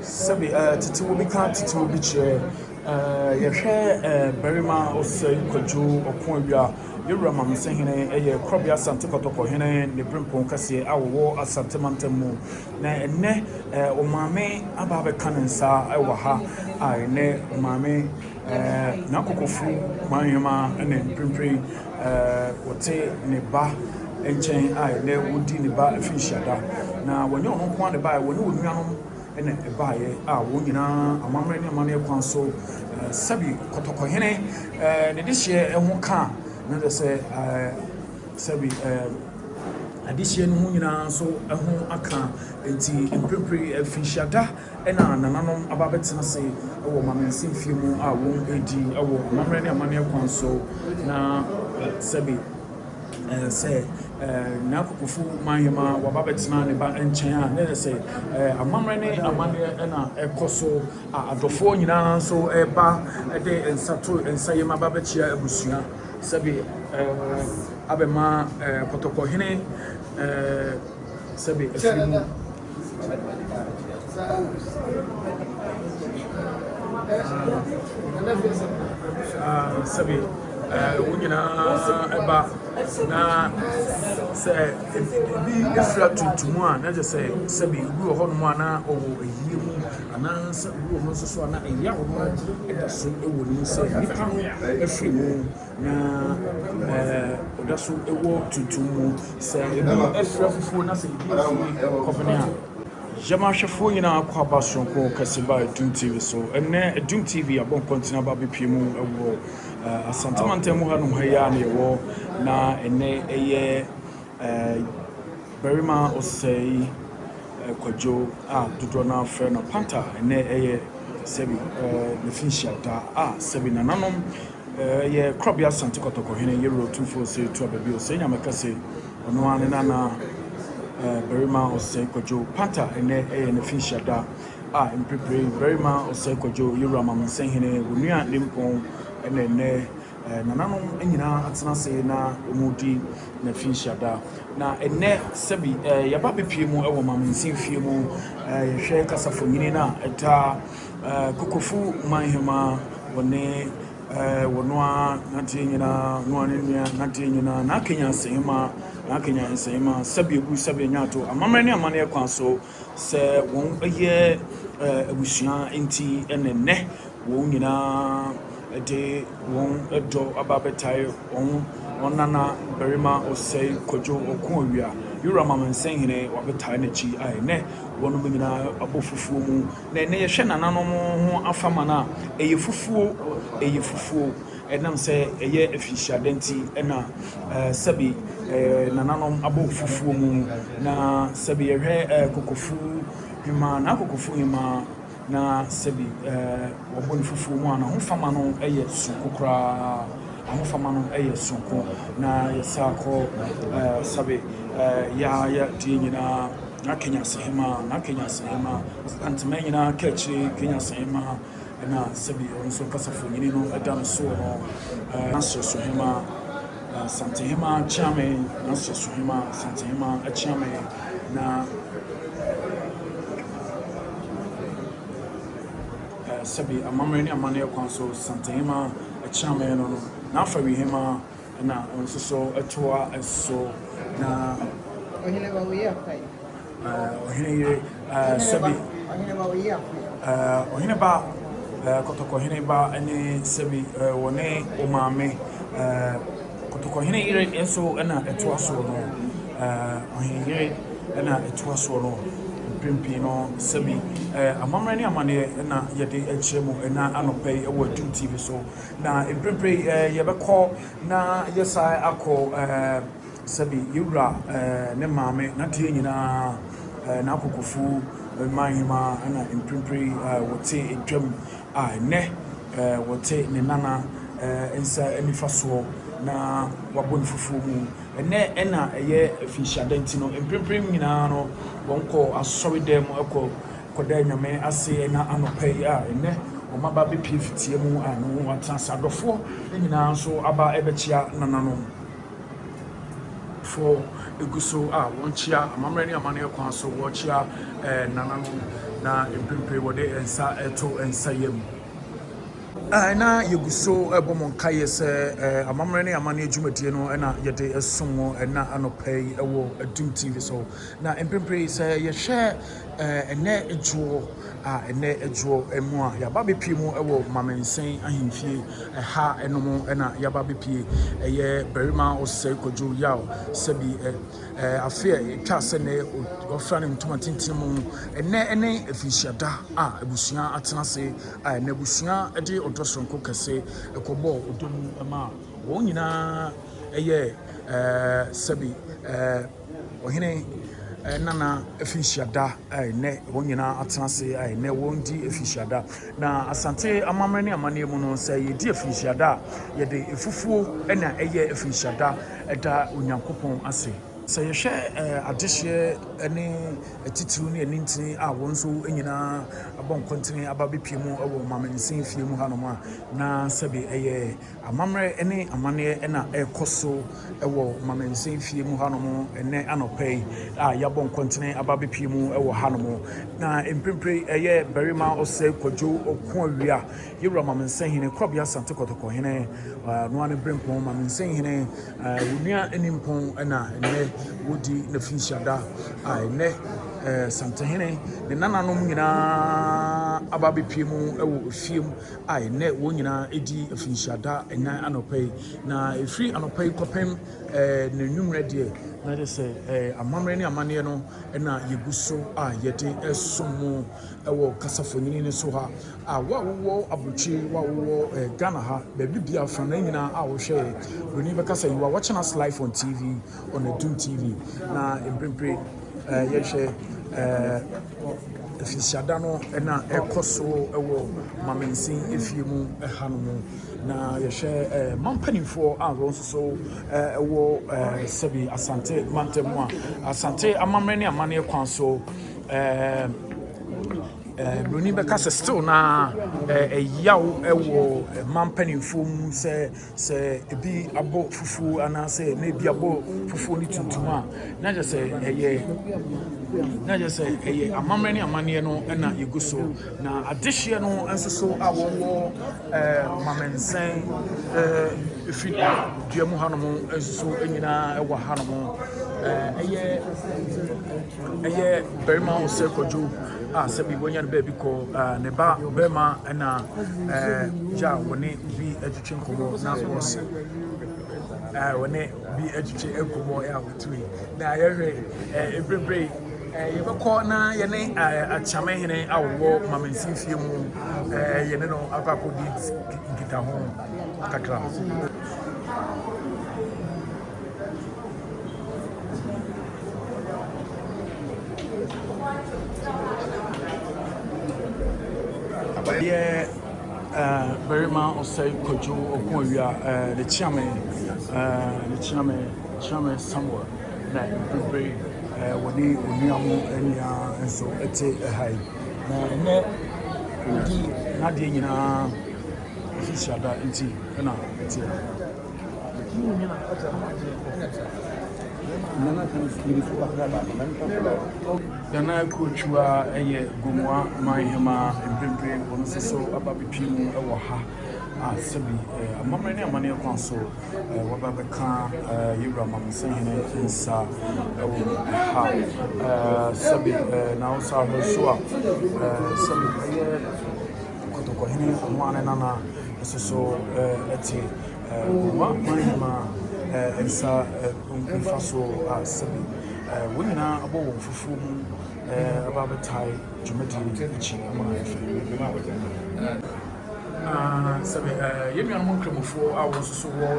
Sɛbi ɛɛ tete obi ka tete obi kyerɛ. Ɛɛ yɛhwɛ ɛɛ barima Osei Kwadwo Ɔko Awia, yɛwura Mamesehene yɛ Korɔbea Asante Kɔtɔkɔ hene ne berempɔn kɛseɛ a wɔwɔ Asante mantam mu. Na ɛnnɛ ɛɛ ɔmaame aba abɛka ne nsa wɔ ha a ɛnnɛ ɔmaame ɛɛ n'akokofu manhema na mprempren ɛɛ wɔte ne ba nkyɛn a ɛnnɛ wɔredi ne ba afinhyiada. Na wɔnyɛ ɔno nko ara na ɛbaeɛ, wɔne wɔn nuanom na ɛbaeɛ a wɔn nyinaa amammerɛ ne amanneɛ kwan so sɛbi kɔtɔkɔhene ne dehyeɛ ho ka na kyerɛ sɛ sɛbi adehyeɛ no ho nyinaa nso ho aka. Nti mprempren afinhyiada na nananom aba abɛtena ase wɔ Mamansin fie mu a wɔredi wɔ amammerɛ ne amanneɛ kwan so na sɛbi sɛ Nyankopofo manhema waba bɛtena ne ba nkyɛn a, na ɛyɛ sɛ amammerɛ ne amanneɛ na ɛkɔ so a adɔfoɔ nyinaa nso ɛba de nsa to nsa yam aba bɛkyia abusua sɛbe abɛma kɔtɔkɔhene sɛbe afiri mu. Sɛbe wɔn nyinaa ba na sɛ ebi fira tuntum a, na kyerɛ sɛ sɛbe obi wɔ hɔnom a na ɔwɔ ayie mu anaasɛ obi wɔ hɔ nso so a na ɛyaw no da so wɔ ne mu sɛ nipa no afiri mu. Na ɔda so wɔ tuntum mu. Sɛ ebi afira fufuo na sɛ ebi afiri kɔbene a. Yɛma ahwɛfoɔ nyinaa kɔ aba soronko kɛse ba Adum TV so. Ɛnnɛ Adum TV abɔ nkɔntene aba abɛpue mu wɔ Asante mantam mu hanom ha yi ara na yɛwɔ. Na ɛnnɛ ɛyɛ Barima Osei Kwadwo a dodoɔ no ara frɛ no Panta. Ɛnnɛ ɛyɛ sɛbi ne finhyia da a sɛbi nananom Yɛ Korɔbea Asante Kɔtɔkɔ hene Yewura Otumfoɔ Osei Tuah Baabi Osei Nyame Kɛse ɔno ara ne nana Barima Osei Kwadwo Panta ɛnɛ ɛyɛ n'afinhyia da a mprepre Barima Osei Kwadwo Yewura Mamansan hene Onua Nimpɔn ɛna ɛnɛ nananom nyinaa atena ase na wɔredi n'afinhyia da na ɛnɛ sɛbi yɛba bepie mu ɛwɔ Mamansin fie mu yɛhwɛ kasafonyini no a ɛda Kokofu Manhema wɔne wɔno ara n'adeɛ nyinaa, ɔno ara ne nua n'adeɛ nyinaa, n'akanya nsɛmma, n'akanya nsɛmma, sɛbi egu sɛbi anya ato, amammerɛ ne amanneɛ kwan so sɛ wɔn yɛ abusua nti ɛna nnɛ wɔn nyinaa de wɔn dɔ aba abɛtae wɔn wɔn nana barima Osei Kwadwo Ɔko Awia, Yewura Mamansanhene wabɛtae n'akyi a ɛnnɛ wɔn nyinaa abɔ fufuo mu. Na ɛnnɛ yɛhwɛ nananom ho afama no a, ɛyɛ fufuo, ɛyɛ fufuo. Ɛnam sɛ ɛyɛ afirinhyiada nti na sɛbe nananom abɔ fufuo mu. Na sɛbe yɛhwɛ kokofu hemaa, Naa Kokofu hemaa, na sɛbe wɔbɔ no fufuo mu a, n'ahofama no yɛ soronko koraa. Ahofama no yɛ soronko. Na yɛsan kɔ sɛbe yɛa yɛdeɛ nyinaa. Na Kenya Sehema, na Kenya Sehema, Asantema nyinaa ka akyire Kenya Sehema, ɛna sɛbi ɔno nso kasafonyini no ɛda no soɔ no, na Sosohema, Asantehema Kyeame, na Sosohema, Asantehema Kyeame, na sɛbi amammerɛ ne amanneɛ kwan so Santehema Kyeame no no, na Afawihema Na ɔno nso so toa so na. Ɔhene ba oyi apae. Ɔhene yere sɛbi. Ɔhene ba oyi apae. Ɔhene ba kɔtɔkɔhene ba ne sɛbi wɔne ɔmaame kɔtɔkɔhene yere nso na ɛtoa soɔ no. Ɔhene yere na ɛtoa soɔ no. Mpɛn pii no sɛbi amammerɛ ne amanneɛ na yɛde kyerɛ mu ɛna anɔpa yi wɔ Adum TV so. Na mprempren yi yɛbɛkɔ na yɛsan akɔ sɛbi yɛwura ne maame n'adeɛ nyinaa n'akokofo mmanhema na mprempren yi wɔte dwam a ɛnnɛ wɔte ne nana nsa nifa soɔ na wabɔ ne fufuo mu. Ɛnnɛ ɛna ɛyɛ afinhyiada nti no mprempren nyinaa no wɔkɔ asɔredan mu kɔ Kɔda Nyame ase ɛna anɔpa yi a ɛnɛ wɔn aba abɛpue fitia mu a ne wɔn atena ase. Adɔfoɔ nyinaa nso aba ɛbɛkyea nananom. Foɔ gu so a wɔkyea amammerɛ ne amanneɛ kwan so wɔkyea nananom na mprempren wɔde nsa reto nsa yam. Na yɛgu so bɔ mo nkaeɛ sɛ amammerɛ ne amanneɛ dwumadie no na yɛde som mo ɛna anɔpa yi wɔ Adum TV so. Na mprempren sɛ yɛhwɛ ɛnɛ dwoɔ a ɛnɛ dwoɔ mu a yɛaba abɛpie mu wɔ Mamensen ahemfie ɛha nom na yɛaba abɛpie. Ɛyɛ barima Osei Kwadwo Yaw sɛbi afe a ɛtwa sɛ nɛ ɔfra ne ntoma tenten mu. Ɛnɛ ne afinhyia da a abusua atena ase a ɛnɛ abusua de ɔdɔ soronko kɛse kɔbɔɔ ɔdɔ mu ma wɔn nyinaa ɛyɛ sɛbi Ɔhene Nana afinhyiada a ɛnnɛ wɔn nyinaa atena ase a ɛnnɛ wɔredi afinhyiada. Na Asante amammerɛ ne amanneɛ mu no, sɛ yɛdi afinhyiada a, yɛde afufuo na ɛyɛ afinhyiada da Onyankopɔn ase. Sɛ yɛhwɛ adehyeɛ ne atitiriw ne anintini a wɔn nso nyinaa abɔ nkɔntene aba abɛpue mu wɔ Mamensen fie mu hanom a, na sɛbe ɛyɛ Amammerɛ ne amanneɛ na ɛrekɔ so wɔ Mamansin fie mu hanom ɛnnɛ anɔpa yi a yɛabɔ nkɔntene aba abɛpue mu wɔ hanom. Na mprempren ɛyɛ barima Osei Kwadwo Okoawia, Yɛwura Mamansin Hene, Korɔbea Asante Kɔtɔkɔ Hene, ɔno ara ne Berempɔn Mamansin Hene, Onua Nimpɔn na ɛnnɛ wɔdi n'afinhyia a ɛnnɛ Santehene ne nananom nyinaa aba abɛpue mu wɔ efie mu. a ɛnnɛ wɔn nyinaa di afinhyiada ɛnan anɔpa yi. Na ɛfiri anɔpa yi kɔpem n'anwummerɛ deɛ, na kyerɛ sɛ amammerɛ ne amanneɛ no na yɛgu so a yɛde som mo wɔ kasafonyini no so ha. A wo a wowɔ aburokyire, wo a wowɔ Ghana ha, baabi bia afanan nyinaa a wohwɛ yɛ, buroni bɛka sɛ you are watching us live on TV, on Adum TV. Na mprempren yɛhwɛ Afisiada no na ɛkɔ so wɔ Mamansin efie mu ha no mu. Na yɛhwɛ man mpanimfoɔ a wɔn nso so wɔ sɛbi Asante mantam mu a, Asante amammerɛ ne amanneɛ kwan so Buroni bɛka sɛ still na ɛyaw wɔ man mpanimfoɔ mu sɛ Sɛ ebi abɔ fufuo anaasɛ na ebi abɔ fufuo ne tuntum a, na kyerɛ sɛ ɛyɛ na kyerɛ sɛ ɛyɛ amammerɛ ne amanneɛ no na yɛgu so. Na adehyeɛ no nso so a wɔwɔ ɛɛ Mamensɛn ɛɛ fi dua mu hanom nso so nyinaa wɔ hanom. Ɛɛ ɛyɛ ɛyɛ barima Osei Kwadwo a sɛbi wanya no baabi kɔ ne ba barima na ɛɛ gya wɔne bi twetwe nkɔmmɔ na wɔse wɔne bi twetwe nkɔmmɔ a wɔtumi na yɛhwɛ mprempren yɛbɛkɔ na yɛne Akyeamehene a wɔwɔ Mamansin fie mu yɛne no akɔ akɔdi nkitaho kakra. Yɛ Barima Osei Kwadwo Okoawia ne kyeame ne kyeame kyeame Samuel na mprempren wɔne onua mo nyinaa nso te ha yi. Na ɛnɛ ɔdi n'adeɛ nyinaa ofisiada nti na ɛte ha. Nana Akuotwua yɛ Gomoa manhemaa mprempren ɔno nso so aba abɛpue mu wɔ ha a sɛbi amammerɛ ne amanneɛ kwan so waba abɛka Yɛwura Mamensahene nsa wɔ ha. Sɛbi na wo nsa ahwɛ so a sɛbi ɛyɛ Kɔtɔkɔhene ɔno ara ne nana nso so te Gomoa manhemaa nsa nifa so a sɛbi wɔn nyinaa abɔ wɔn fufuo mu aba abɛtae dwumadie akyi ama ayɛ fɛ. Na sɛbi yɛn nuanom nkramofoɔ a wɔn nso so wɔ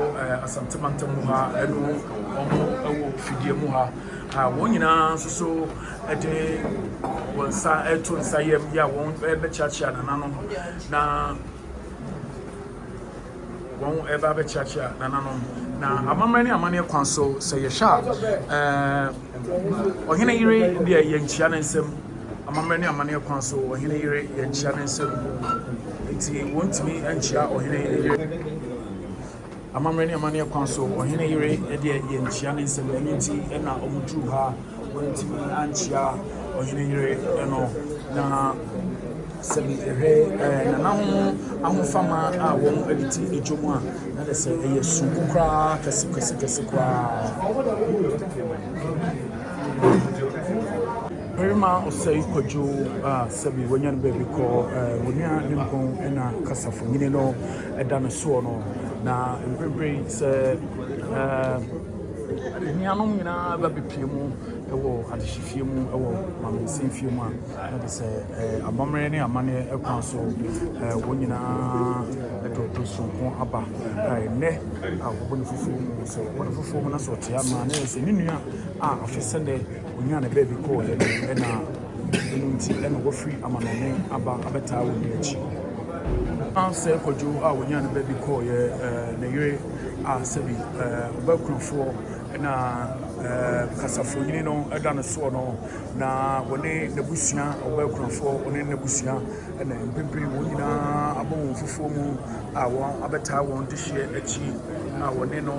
Asante mantam mu ha ɛno wɔn wɔ fidie mu ha a wɔn nyinaa nso so de wɔn nsa ɛto nsa yam yɛ a wɔn bɛkyeakyea nananom na Wɔreba abɛkyeakyea nananom. Na amammerɛ ne amanneɛ kwan so, sɛ yɛhwɛ a, ɔhene yere deɛ yɛnkyea ne nsam. Amammerɛ ne amanneɛ kwan so, ɔhene yere yɛnkyea ne nsam. Nti wɔntumi nkyea ɔhene yere. Amammerɛ ne amanneɛ kwan so, ɔhene yere deɛ yɛnkyea ne nsam, ɛno nti na wɔduruu ha wɔantumi ankyea ɔhene yere no. Na sɛbi ɛhwɛ ɛɛ nananom ahofama a wɔde te dwam a, na kyerɛ sɛ ɛyɛ soronko koraa kɛse kɛse kɛse koraa. Barima Osei Kwadwo a sɛbi wanya ne baabi kɔ, onua Nimpɔn na kasafonyini no da no soɔ no, na mprempren sɛ anuanom nyinaa ba bɛpue mu wɔ adehyefie mu wɔ Maame fie mu a, na de sɛ amammerɛ ne amanneɛ kwan so wɔn nyinaa de ɔdɔ soronko aba. Ɛnnɛ a wɔbɔ no fufuo mu, sɛ wɔbɔ no fufuo mu na sɛ ɔte ama a, na ɛyɛ sɛ ne nua a afe sɛ nnɛ ɔnyaa ne baabi kɔeɛ no na ɛno nti na wafiri amanɔne aba abɛtaa wɔn nua akyi. Sɛ Kwadwo a ɔnyaa ne baabi kɔeɛ, ne yere a sɛbi ɔbaa kunafoɔ na kasafoyini no da no soɔ no, na wɔne n'abusua, ɔbaa kunafoɔ, ɔne n'abusua na mprempren wɔn nyinaa abɔ wɔn fufuo mu a wɔabɛtaa wɔn dehyeɛ akyi a wɔne no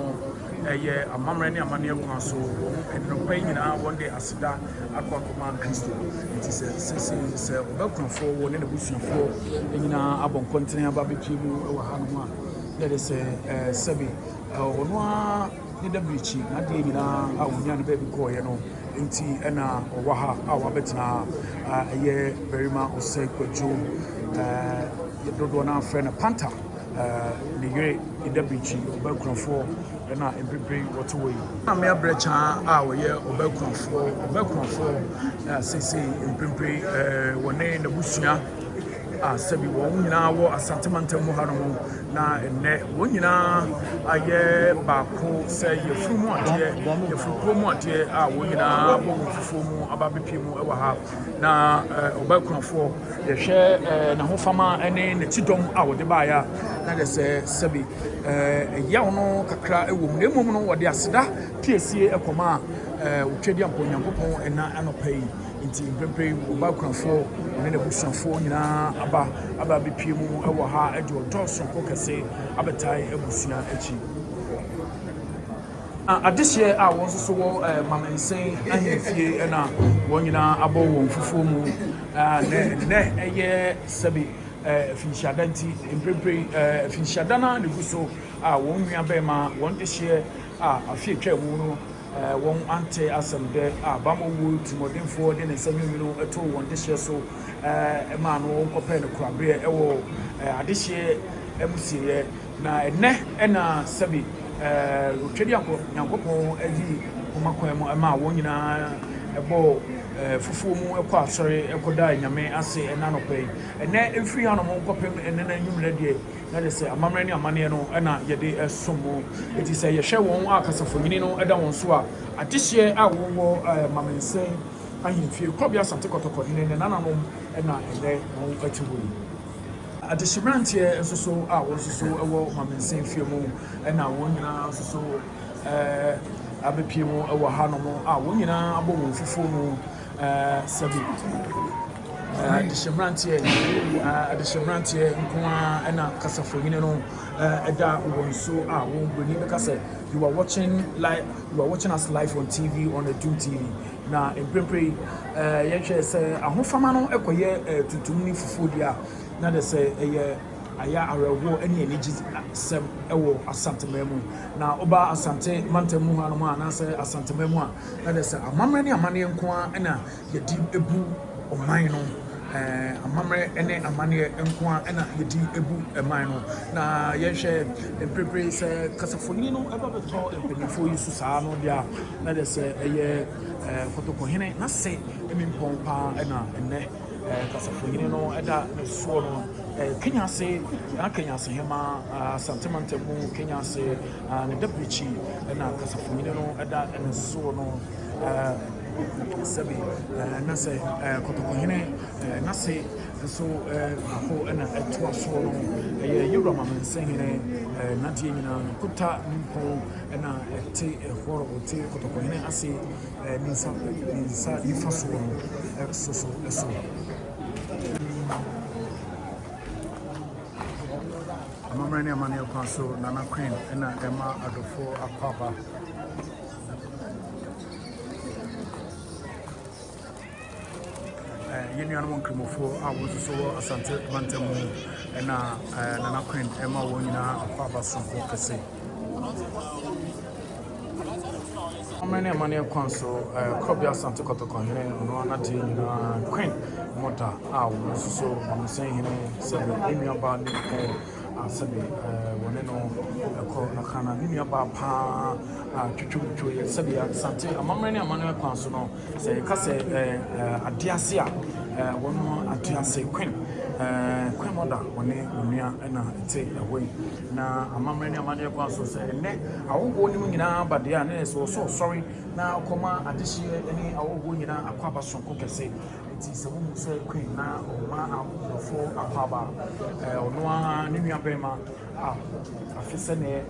Ɛyɛ amammerɛ ne amanneɛ kwan so, wɔn nnɔpa yi nyinaa wɔde aseda akɔ akɔma Kristo. Enti sɛ seesei sɛ ɔbakunafoɔ wɔ ne n'abusuafoɔ nyinaa abɔ nkɔntene aba abɛpie mu wɔ hanom a, na ɛde sɛ sɛbe ɔno ara ne dabirikyi, n'adeɛ nyinaa a ɔnyaa no baabi kɔeɛ no nti na ɔwɔ ha a wabɛtena ha. Ɛyɛ barima Osei Kwadwo, dodoɔ no ara frɛ no Panta. Ne yere Ida Birikyi, ɔbaakunafoɔ na mprempren wɔte hɔ yi. Maame Abrɛkyaa a ɔyɛ ɔbaakunafoɔ, ɔbaakunafoɔ a seesei mprempren wɔne n'abusua a sɛbi wɔn nyinaa wɔ Asante mantam mu hanom na nnɛ wɔn nyinaa ayɛ baako sɛ yɛfuru mu adeɛ, yɛfuru kuo mu adeɛ a wɔn nyinaa bɔ wɔn fufuo mu aba abɛpie mu wɔ ha na ɔbaakunafoɔ Yɛhwɛ n'ahofama ne n'akyidɔm a wɔde baeɛ a, na kyerɛ sɛ sɛbe ɛyaw no kakra wɔ mu. Na mmom no, wɔde aseda piesie kɔmaa Otwedeampɔ Onyankopɔn ɛna anɔpa yi. Nti mprempren yi, ɔbaa kunafoɔ, ɔne n'abusuafoɔ nyinaa aba aba abɛpue mu wɔ ha de ɔdɔ sononko kɛse abɛtae abusua akyi. Na adehyeɛ a wɔn nso so wɔ Mamansin ahemfie na wɔn nyinaa abɔ wɔn fufuo mu. Na nnɛ ɛyɛ sɛbe afinhyiada nti, mprempren afinhyiada no ara na ɛgu so a wɔn nua bɛrima, wɔn dehyeɛ a afe atwa mu no wɔn ante asɛm dɛ a bammɔ wuo tirimɔdenfoɔ de ne nsa nwununwunu too wɔn dehyeɛ so maa no kɔpɛɛ no koraberɛ wɔ adehyeɛ amusieɛ. Na ɛnnɛ na sɛbe Otwadiankɔ Nyankopɔn ayi koma kwan mu maa wɔn nyinaa bɔɔ fufuo mu kɔ asɔre kɔdaa Nyame ase ɛna anɔpa yi. Ɛnnɛ mfiri hanom nkɔpem ɛnnɛ no anwummerɛ deɛ, na kyerɛ sɛ amammerɛ ne amanneɛ no na yɛde som mo. Enti sɛ yɛhwɛ wɔn a kasafonyini no da wɔn so a, adehyeɛ a wɔwɔ Mamensɛn ahemfie, Korɔbea Asante Kɔtɔkɔ hene ne nananom na ɛnnɛ wɔn te hɔ yi. Adehye mmeranteɛ nso so a wɔn nso so wɔ Maamensin fie mu na wɔn nyinaa nso so abɛpie mu wɔ hanom a wɔn nyinaa abɔ wɔn fufuo mu sɛbi adehye mmeranteɛ adehye mmeranteɛ nko ara na kasafonyini no ɛda wɔn so a wɔn buroni bɛka sɛ you are watching live you are watching us live on TV on Adum TV. Na mprempren yi, yɛhwɛ sɛ ahofama no kɔyɛ tuntum ne fufuo deɛ a, na de sɛ ɛyɛ ayɛ awerɛhoɔ ne anigyesɛm wɔ Asanteman mu. Na woba Asante mantam mu hanom a, anaasɛ Asanteman mu a, na de sɛ amammerɛ ne amanneɛ nko ara na yɛde bu ɔman no. Amammerɛ ne amanneɛ nko ara na yɛde bu man no. Na yɛhwɛ mprempren sɛ kasafoni no ba bɛtɔ mpanimfoɔ yi so saa no deɛ a, na kyerɛ sɛ ɛyɛ Kɔtɔkɔhene n'ase mimpɔn paa na ɛnnɛ kasafohene no da ne soɔ no. Kenya ase, na Kenya ase hema, Asante mantam mu Kenya ase, ne dabrikyi na kasafohene no da ne soɔ no. Sɛbi na sɛ Kɔtɔkɔhene n'ase nso baako na ɛtoa soɔ no, ɛyɛ Yewura Mamensenhene n'adeɛ nyinaa no, Kuta nimpɔn na ɛte hɔ ɔte kɔtɔkɔhene ase ne nsa ne nsa nifa soɔ no so so so. Amammerɛ ne amanneɛ kwan so, Nana Queen na ɛma adɔfoɔ akwaaba. Yɛn nuanom Nkramofoɔ a wɔn nso so wɔ Asante mantam mu na Nana Queen ɛma wɔn nyinaa akwaaba soronko kɛse. Amammerɛ ne amanneɛ kwan so, Korɔbea Asante Kɔtɔkɔhene ɔno ara n'adeɛ nyinaa Queen Mother a wɔn nso so Ɔmansin Hene sɛbe ne nuabaa ne pɛ a sɛbe wɔne no kɔ na ka na ne nuabaa paa a twitwomtwo yɛ sɛbe Asante amammerɛ ne amanneɛ kwan so no Sɛ yɛka sɛ ade ase a, wɔn ade ase Queen, Queen Mother wɔne onua na ɛte ɛhɔ yi. Na amammerɛ ne amanneɛ kwan so sɛ ɛnnɛ ahɔhoɔ no mu nyinaa ba deɛ a, na yɛ sɛ wɔsɔ ɔsɔre na kɔma adehyeɛ ne ahɔhoɔ nyinaa akwaaba sononko kɛse. Nti sɛ wohu sɛ Queen na ɔma ahɔhoɔ akwaaba a, ɔno ara ne nua bɛrima a afe sɛdeɛ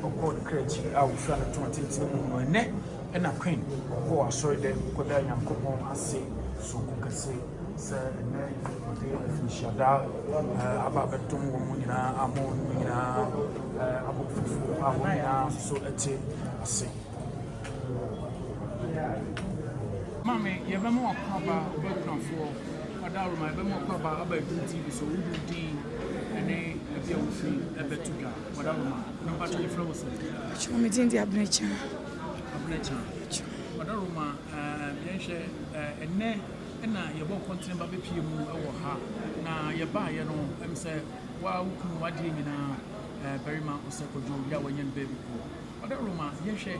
ɔkɔɔ ne kra akyi a wɔfira no toma tenten mu no ɛnnɛ Nna Quinn kɔɔ asɔr dɛ kɔda Nyankopɔn ase soronko kɛse sɛ ndɛ ɔdze efinhyia aba abɛdom hɔn nyina ama hɔn nyina abɔ fufuw a hɔn nyina so tse ase. Maame, yɛbɛma w'akwaaba ɔbakunafoɔ Ɔdawuruma, yɛbɛma w'akwaaba aba Adum TV so, wode wo din ne baabi a wofiri bɛto dwa. Ɔdawuruma, na mpakyɛ yɛfrɛ wo sɛn? Mpakyɛ me din de Abena Kyan. Abena Kyan. Ɔdawuruma, yɛnhwɛ ɛnnɛ na yɛbɔ nkɔntene ba bɛpie mu wɔ ha, na yɛbaeɛ no, ɛm sɛ woa wo kunu w'adeɛ nyinaa, barima Osei Kwadwo yɛ a wanya no baabi kɔ. Ɔdawuruma, yɛnhwɛ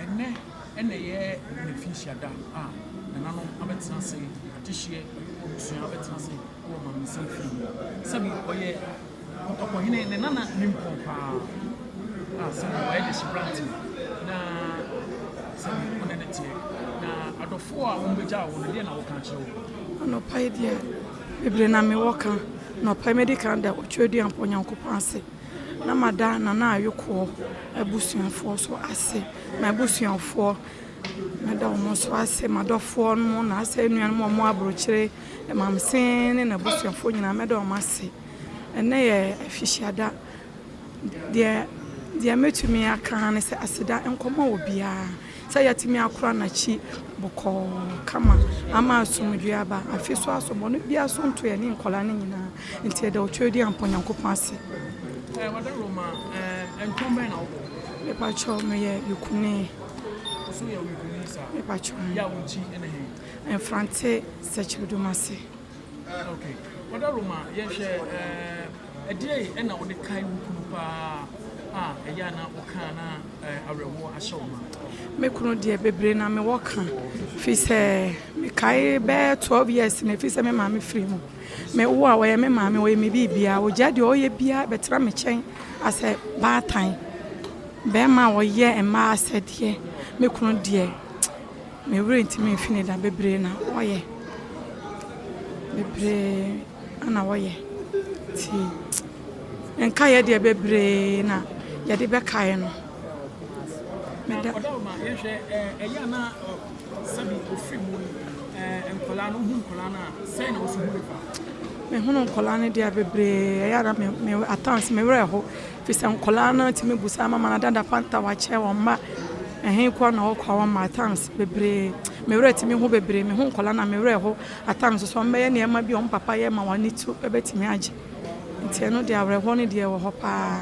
ɛnnɛ na ɛyɛ N'afinhyia da a nananom abɛtena ase, adehyeɛ abusua abɛtena ase wɔ Maame fie mu. Sɛbi ɔyɛ Kɔtɔkɔhene, ne nana nimpɔn paa a sɛbi ɔyɛ dehyebrante na sɛbi wo ne no teɛ. Na adɔfoɔ a wɔbɛgyaa wo no, deɛ na woka akyerɛ wɔn? Anɔpa yi deɛ, bebree na mewɔ ka. Anɔpa yi mɛdi kan da Otweaduampɔ Nyankopɔn ase. Na mada Nana Ayokoɔ abusuafoɔ nso ase. M'abusuafoɔ, mɛda wɔn nso ase. M'adɔfoɔ nom, n'asɛ nuanom a wɔwɔ aburokyire, Mamsen ne n'abusuafoɔ nyinaa, mɛda wɔn ase. Ɛnnɛ yɛ Afihyiada. Deɛ deɛ mɛtumi aka ara ne sɛ aseda nkɔma obiara sɛ yɛatumi akora n'akyi bɔkɔɔ kama ama asomdwoeɛ aba. Afe so aso, bɔne biara so nto yɛne nkwadaa no nyinaa. Nti yɛda Otweaduampɔn Nyankopɔn ase. Eh, Wadaroma, eh, ntɔn bɛn na wobɔ? Mepakyɛw, meyɛ Yukuni. Wo so yɛ Yukuni saa? Mepakyɛw. Yɛ a wo nkyi ne he? Mfrante Sɛkyerɛdumase. Okay. Wadaroma, yɛnhwɛ, eh, ɛdeɛn na wode kae wo kunu paa a ɛyɛ a na woka a na awerɛhoɔ ahyɛ wo ma? Me kunu deɛ bebree na mewɔ ka, firi sɛ mekae bɛyɛ 12 years na ɛfiri sɛ me maame firi mu. Me wo a ɔyɛ me maame, ɔyɛ me biribiara. Ɔgyae deɛ ɔyɛ biara bɛtena me kyɛn asɛ baatan. Bɛrima a ɔyɛ mmaa asɛdeɛ. Me kunu deɛ, me werɛ ntumi mfi ne da. Bebree na ɔyɛ. Bebree na ɔyɛ. Nti nkaeɛ deɛ bebree na yɛde bɛkae no. Meda. Ɔdawoma yɛhwɛ ɛyɛ a na Sɛbi ofiri mu no, ɛɛ nkwadaa no, wohu nkwadaa no a, sɛn na wosi hu no fa? Mehunu nkwadaa no deɛ bebree, ɛyɛ a na me me at times me werɛ ho, firi sɛ nkwadaa no tumi bu saa mama no dada fanta wakyɛ wɔn mma, ɛhe koraa na ɔkɔ a wɔn mma at times bebree, me werɛ tumi ho bebree, mehu nkwadaa no a me werɛ ho, at times nso wɔbɛyɛ nneɛma bi a wɔn papa yɛ ma wɔn ani to bɛtumi agye, nti ɛno deɛ awerɛhoɔ no deɛ ɛwɔ hɔ paa.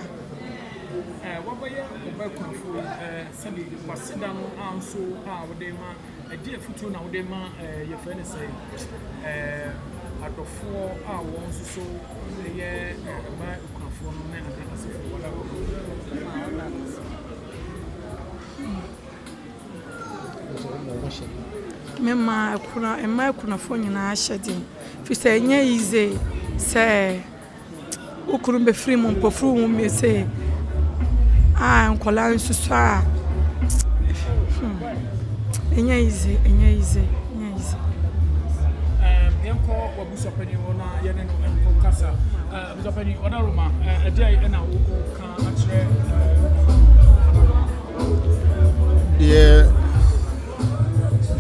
Ɛɛ wabɛyɛ ɔba akunafoɔ yi, ɛɛ. Sɛbi w'aseda no a nso a wode rema, ɛdeɛn afutuo na wode rema ɛɛ yɛfrɛ no sɛn ɛɛ adɔfoɔ a wɔn nso so yɛ ɛɛ mma akunafoɔ no ne ade asefoɔ wɔda hɔ Mema akuna mma akunafoɔ nyinaa hyɛ den, firi sɛ ɛnyɛ easy sɛ. Wo kunu bɛfiri mu mpofiri wo mu sei a nkwadaa nso a hmm ɛnyɛ easy ɛnyɛ easy ɛnyɛ easy. Um, yɛnkɔ w'abusuapanin hɔ na yɛne no nkɔ kasa. Uh, abusuapanin ɔdaroma ɛdeɛ uh, ɛna woka akyerɛ deɛ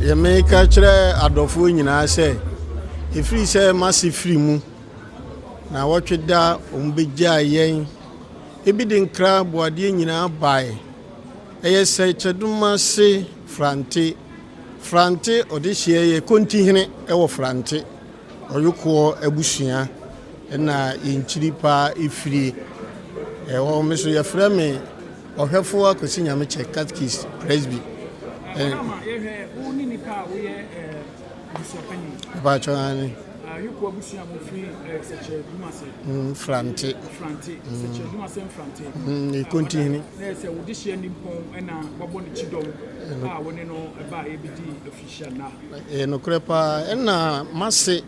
deɛ meka kyerɛ adɔfoɔ nyinaa sɛ ɛfiri sɛ mase firi mu. Naawɔtwe da wɔn bɛgyaa yɛn. Ebi de nkra boadeɛ nyinaa bae. Ɛyɛ Sɛkyɛdomase Frante. Frante ɔdehyeɛ yɛ Kontihene wɔ Frante. Ɔyokoɔ abusua na yɛn kyiri paa ɛfirie. Ɛhɔ me so yɛfrɛ me Ɔhwɛfoɔ Akwasi Nyamekyɛ Catechist Presby. Ɔdama yɛhwɛ wo ne nipa a woyɛ abusuapanyin. Mpakyɛ aane. Ayoko abusua a mofiri Sɛkyerɛ Dumase. Mfrante. Mfrante, Sɛkyerɛ Dumase Mfrante. Ekontihene. Na yɛ sɛ wo dehyeɛ nimpɔn na wabɔ ne kyidɔm a wo ne no baa yɛbɛdi afihyia nna. Ɛyɛ nokorɛ paa. Ɛna m'ase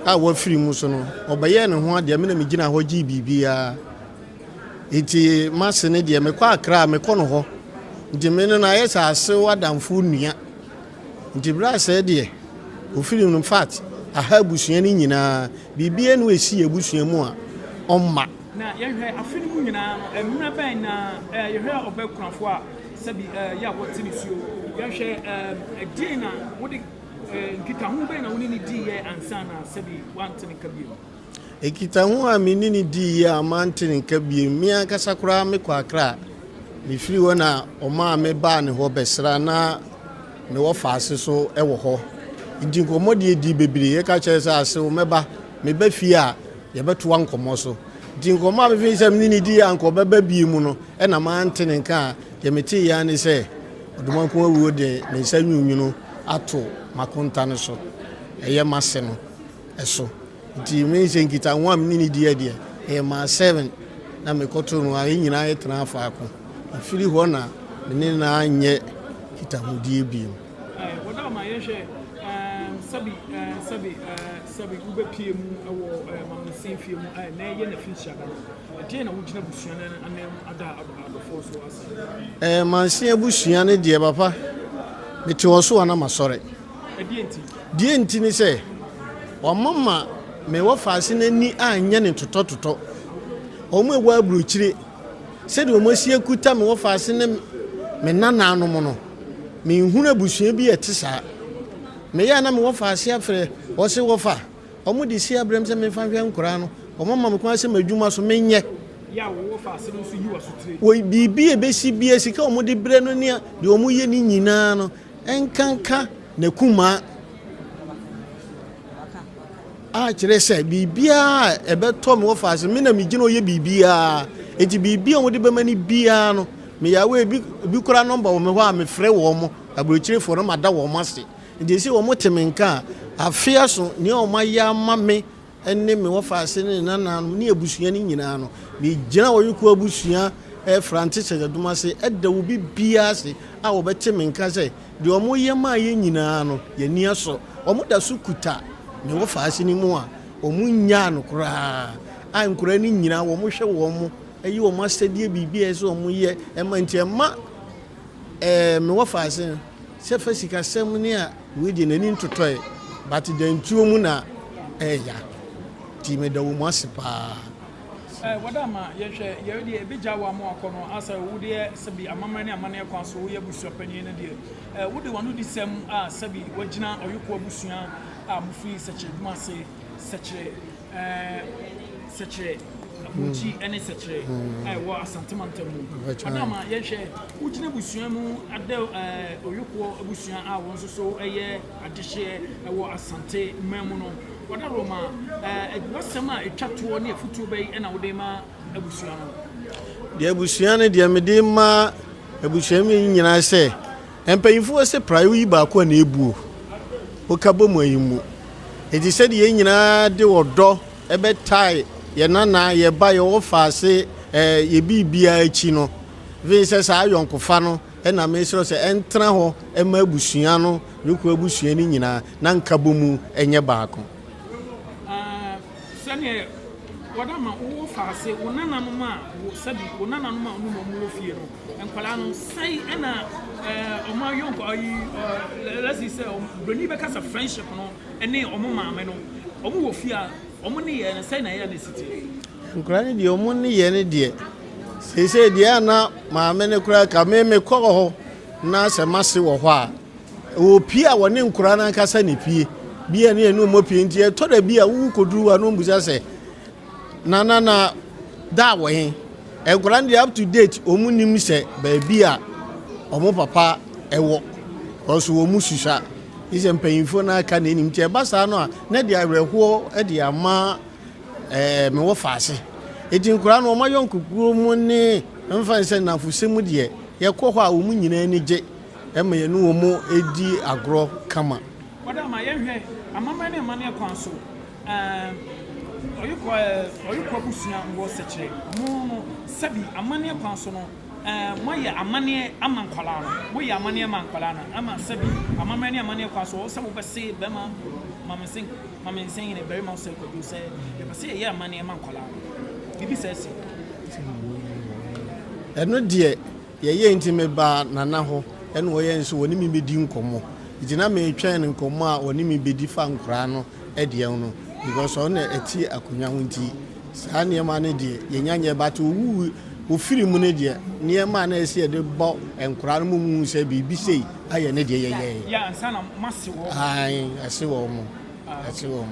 a wafiri mu so no, ɔbɛyɛɛ ne ho adeɛ, me na megyina hɔ gyee biribiara. Nti m'ase no deɛ, mekɔ Accra a, mekɔ no hɔ. Nti me no no ayɛ sɛ asew adamfo nua. Nti berɛ a sɛɛ deɛ, ɔfiri mu no, in fact, aha abusua no nyinaa, biribiara nni hɔ a ɛsi yɛn abusua mu a ɔmma. Na yɛhwɛ afe no mu nyinaa no, mmerɛ bɛn na yɛhwɛ ɔbɛ kunafo a sɛbi yɛ a wɔte ne suo, yɛhwɛ ɛdeɛn na wode nkitaho bɛn na wo ne no diiɛ ansa na sɛbi woante ne nka bio? Nkitaho a me ne no diiɛ a mante ne nka bio, me ankasa koraa mekɔ Accra, mefiri hɔ na ɔmaa me baa ne hɔ bɛsra na mewɔ faase so wɔ hɔ. Nti nkɔmmɔ deɛ dii bebree, yɛka kyerɛ sɛ asew mɛba, meba fie a yɛbɛtoa nkɔmmɔ so. Nti nkɔmmɔ a mefii sɛ me ne no dii a anka ɔbɛba bio mu no, ɛna mante ne nka a, deɛ meteeɛ ara ne sɛ Ɔdomankoma awuo de ne nsa nwununwunu ato m'akonta no so, ɛyɛ m'ase no so. Nti me sɛ nkitaho a me ne no diiɛ deɛ, ɛyɛ maa seven na mekɔtoo no a, yɛn nyinaa yɛtenaa faako. Ɛfiri hɔ na me ne no anyɛ nkitahodie bio. Wɔda ma yɛnhwɛ sɛbi sɛbi sɛbi wobɛpie mu wɔ Mamonsin fie mu a ɛnɛ yɛ n'afinhyia da no. Ɛdeɛn na wogyina abusua no anan mu ada adɔfoɔ so ase? Eh, Mansin abusua no deɛ papa, mete hɔ so a na masɔre. Ɛdeɛn nti? Deɛ nti ne sɛ, wɔama ma me wɔfaase no ani anyɛ ne totɔtotɔ. Wɔn a ɛwɔ aburokyire, Sɛdeɛ wɔasi akuta me wɔfaase ne me nananom no, menhunu abusua bi a ɛte saa. Meyɛ a na me wɔfaase afrɛ, ɔse wɔfa, wɔde si abrɛ me sɛ memfa nhwɛ nkoraa no, wɔama me kwan sɛ m'adwuma so menyɛ. Yɛ a wo wɔfaase no nso yi w'asotire. Wɔ biribi a ɛbɛsi biara, sika a wɔde brɛ no ne deɛ wɔyɛ no nyinaa no, ɛnkanka n'akumaa. A kyerɛ sɛ biribiara a ɛbɛtɔ me wɔfa ase, me na megyina hɔ yɛ biribiara. Enti biribi a wɔde bɛma no biara no, meyɛ aware ebi ebi koraa nɔmba wɔ me hɔ a mefrɛ wɔn, aburokyirefoɔ no mada wɔn ase. Nti sɛ wɔte me nka a, afe aso nea wɔayɛ ama me ne me wɔfa ase ne nananom ne abusua no nyinaa no, megyina Ɔyeko abusua Frante Sɛdɛdom ase da obi biara ase a wɔbɛte me nka sɛ Deɛ wɔyɛ maa yɛn nyinaa no, yɛn ani asɔ. Wɔda so kuta me wɔfaase no mu a wɔnnyaa no koraa, a nkwadaa no nyinaa wɔhwɛ wɔn, yɛ wɔn asɛdeɛ biribi a ɛsɛ sɛ wɔyɛ ma nti ɛma ɛɛ me wɔfaase no sɛ fa sikasɛm ne a wei deɛ n'ani ntotɔe but dantuo mu na ɛɛya nti meda wɔn ase paa. Eh, wɔda ama yɛhwɛ yɛre deɛ ɛbɛgya wo ama wakɔ no asɛ wo deɛ sɛbi amammerɛ ne amanneɛ kwan so woyɛ abusua panyin no deɛ eh, wode w'ano di sɛm a sɛbi wagyina ɔyoko abusua a mofiri sɛkyerɛ dwuma ase sɛkyerɛ eh, sɛkyerɛ aburokyi hmm. ne sɛkyerɛ hmm. a ɛwɔ Asante mantam mu. Wɔda ama yɛhwɛ wogyina abusua mu ada eh, ɔyokoɔ abusua a wɔn nso so ɛyɛ adehyeɛ ɛwɔ Asante man mu no. Ɔdaroma, W'asɛm a ɛtwa toɔ ne afotuo bɛn na wode rema abusua no? Deɛ abusua no deɛ mede rema abusua mu nyinaa sɛ mpanyinfoɔ sɛ praeɛ woyi baako a na ebuo woka bɔ mu ayi mu nti sɛdeɛ yɛn nyinaa de ɔdɔ ɛbɛtae yɛn nana yɛn ba yɛn wɔfaase ɛɛ yɛ biribiara akyi no fi sɛ saa ayɔnkofa no ɛna mesrɛ sɛ ɛntena hɔ ɛma abusua no Yoko abusua no nyinaa na nkabɔmu nyɛ baako. Sɛdeɛ wɔde ama wo faase, wo nananom a wo sɛbi wo nananom a wɔn wɔn wɔ fie no, nkwadaa no sɛe ɛna wɔn ayɔnko ayi let's say sɛ broni bɛka sɛ friendship no ɛne wɔn maame no wɔn wɔ fie a wɔn ne yɛ no sɛe na ɛyɛ na esi tie. Nkwadaa no deɛ wɔn ne yɛ no deɛ seesei deɛ a na maame no koraa ka me mekɔ hɔ na sɛ mase wɔ hɔ a Wɔpie a wɔne nkwadaa no ankasa na epie. Bi a ne yɛne wɔn apue nti ɛtɔ da bi a wokɔduru hɔ a na wɔbisa sɛ Nana na da wɔ he? Nkwadaa no deɛ up to date wɔn nim sɛ baabi a wɔn papa wɔ because wɔn susua. Gye sɛ mpanyinfoɔ no aka na ɛnim nti ɛba saa no a na de awerɛhoɔ de ama ɛɛ mewɔ faase. Eti nkwadaa no wɔn ayɔnkokuo mu ne mfa nsɛ nnamfosɛm deɛ yɛkɔ hɔ a wɔn nyinaa ani gye ɛma yɛne wɔn di agorɔ kama. Wɔda ma yɛnhwɛ amammerɛ ne amanneɛ kwan so. Ɛɛ ɔyekɔ ɛɛ ɔyekɔ abusua wɔ sɛkyerɛ mo no sɛbi amanneɛ kwan so no ɛɛ moayɛ amanneɛ ama nkwadaa no moyɛ amanneɛ ma nkwadaa no ama sɛbi amammerɛ ne amanneɛ kwan so ɔwɔ sɛ wobɛse bɛrima mame nse mame nse hene barima sɛ kwadwo sɛ yɛpɛ sɛ yɛyɛ amanneɛ ma nkwadaa no biribi sɛ si. Ɛno deɛ Yɛyɛɛ nti mebaa Nana hɔ ɛna ɔyɛɛ nso ɔne me bɛdi nkɔmmɔ nti na metwɛn no nkɔmmɔ a ɔne me bɛdi fa nkoraa no deɛ ho no because ɔno na ɛte akonnwa ho nti saa nneɛma no deɛ yɛnya nyɛ but ɔwu ɔfiri mu no deɛ nneɛma a na ɛsɛ yɛde bɔ nkoraa no mu mu sɛ biribi sei ayɛ ne deɛ yɛyɛɛ. Yɛ ansa na moase wɔ. Ae ase wɔ mo. Ɛte wɔn.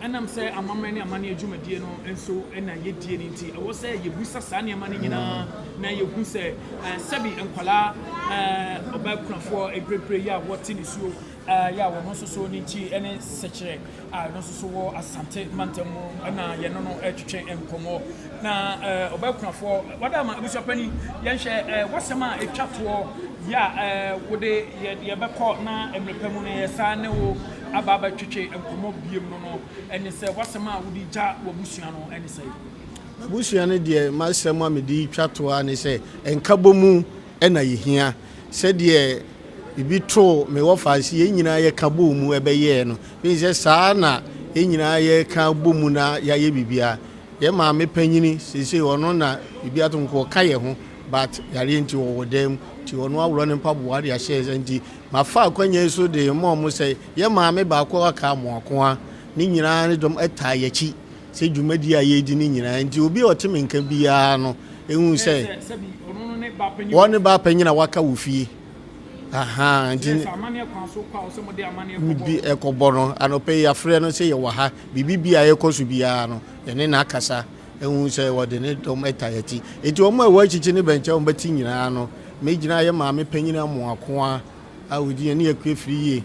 Ɛnam sɛ amammerɛ ne amanneɛ dwumadie no nso na yɛdie no nti, ɛwɔ sɛ yɛbusa saa nneɛma no nyinaa na yɛhu sɛ sɛbi nkwadaa ɔbaa kunafoɔ mprempren yi a wɔte nisuo yɛ a wɔn nso so ne nkyi ne sɛkyerɛ a ɛno nso so wɔ Asante mantam mu na yɛne no retwetwe nkɔmmɔ. Na ɔbaa kunafoɔ wada ama abusuapani yɛnhwɛ wasɛm a ɛtwa toɔ yɛ a wode yɛbɛkɔ na mmerɛ pa mu no yɛsan ne wo aba abɛtwetwe nkɔmmɔ biom no no ne sɛ w'asɛm a wode gya w'abusua no ne sɛn? M'abusua no deɛ m'asɛm a mede retwa to ara ne sɛ nkabɔmu na yɛhia. Sɛdeɛ biribi too me wɔfa ase yɛn nyinaa yɛka bɔɔ mu ɛbɛyɛɛ no, mehu sɛ saa na yɛn nyinaa yɛka bɔ mu na yɛayɛ biribiara. Yɛn maame panyini seesei ɔno na biribi ato nka ɔka yɛn ho but yareɛ nti ɔwɔ dan mu nti ɔno aworɔ ne mpaboa de ahyɛ yɛn nti Mafa akwanya yi so de rema wɔn sɛ yɛn maame baako a aka Amoakoa ne nyinaa ne dɔm taa yɛn akyi sɛ dwumadi a yɛredi no nyinaa nti obi a ɔte me nka biara no ehu sɛ wɔn ne ba panyin a waka wɔ fie ahaa nti bi ɛkɔbɔ no anɔpɛ yi afrɛ no sɛ yɛwɔ ha biribi bi a ɛkɔ so biara no yɛne no akasa ehu sɛ wɔde ne dɔm ta yɛn akyi nti wɔn a ɛwɔ akyikyi ne bɛnkyɛn wɔn bɛte nyinaa no Mɛgyina yɛn maame panyin Amoakoa a ɔdi yɛn ne Akua Afriyie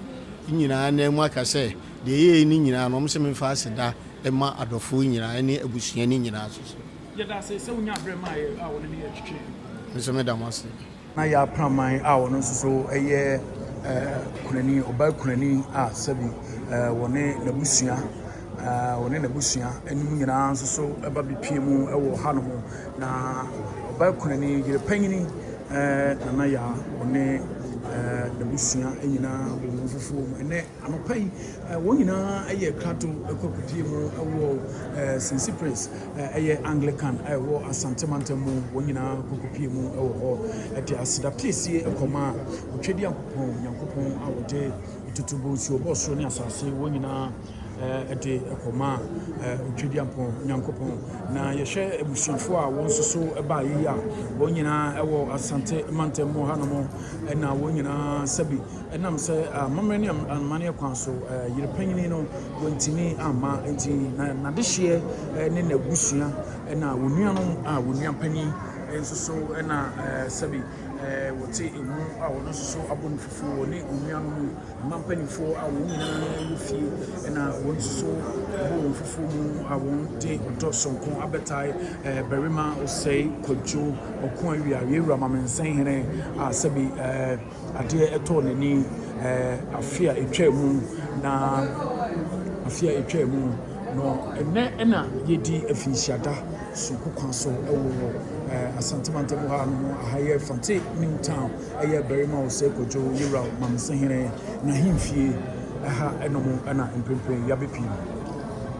nyinaa nan mu aka sɛ, deɛ yɛyɛ no nyinaa no, wɔn sɛ memfa aseda mma adɔfoɔ nyinaa ne abusua no nyinaa nso so. Yɛda ase sɛ wonyaa berɛ maa yɛn a wɔne ne yɛn twetwee nkɔmmɔ. Me nso meda mo ase. Na yɛ apraman a ɔno nso so yɛ kunani, ɔbaa kunani a sɛbi wɔne n'abusua wɔne n'abusua anim nyinaa nso so ba bepie mu wɔ hanom. Na ɔbaa kunani, yere panyini Nana Yaa, ɔne n'abusua nyinaa wɔ wɔn fufuo mu. Ɛnɛ anɔpa yi, wɔn nyinaa yɛ krado kɔ akɔpie mu wɔ St. Cyprian's, ɛyɛ Anglican a ɛwɔ Asante mantam mu. Wɔn nyinaa kɔ kɔpie mu wɔ hɔ de aseda piesie kɔma Otwedeankopɔn, Nyankopɔn a ɔde tutubo nsuo bɔɔ soro ne asase, wɔn nyinaa de kɔmaa Otwedeampɔn Nyankopɔn. Na yɛhwɛ abusuafoɔ a wɔn nso so baeɛ yi a, wɔn nyinaa wɔ Asante mantam mu hanom, na wɔn nyinaa sɛbi ɛnam sɛ amammerɛ ne amanneɛ kwan so yere panyini no wɔntumi amma nti na n'adehyeɛ ne n'abusua na wɔn nuanom a wɔn nua panyin nso so na sɛbi wɔte emu a wɔn nso so abɔ no fufuo wɔne wɔn nuanom Mma mpanimfoɔ a wɔn nyinaa wɔ fie na wɔn nso so bɔ wɔn fufuo mu a wɔde ɔdɔ sononko abɛtae barima Osei Kwadwo Ɔko Awia Yɛwura Mamensen Hene a sɛbi adeɛ ɛtɔɔ n'ani afe a ɛtwaa mu na afe a ɛtwaa mu no ɛnɛ ɛna yɛdi afinhyiada sononko kwan so wɔ Asante mantam ha no aha yɛ Fante New Town. Ɛyɛ barima Osei Kwadwo Yewura Mamsehene n'ahemfie ha nom na mprempren yɛabɛpue mu.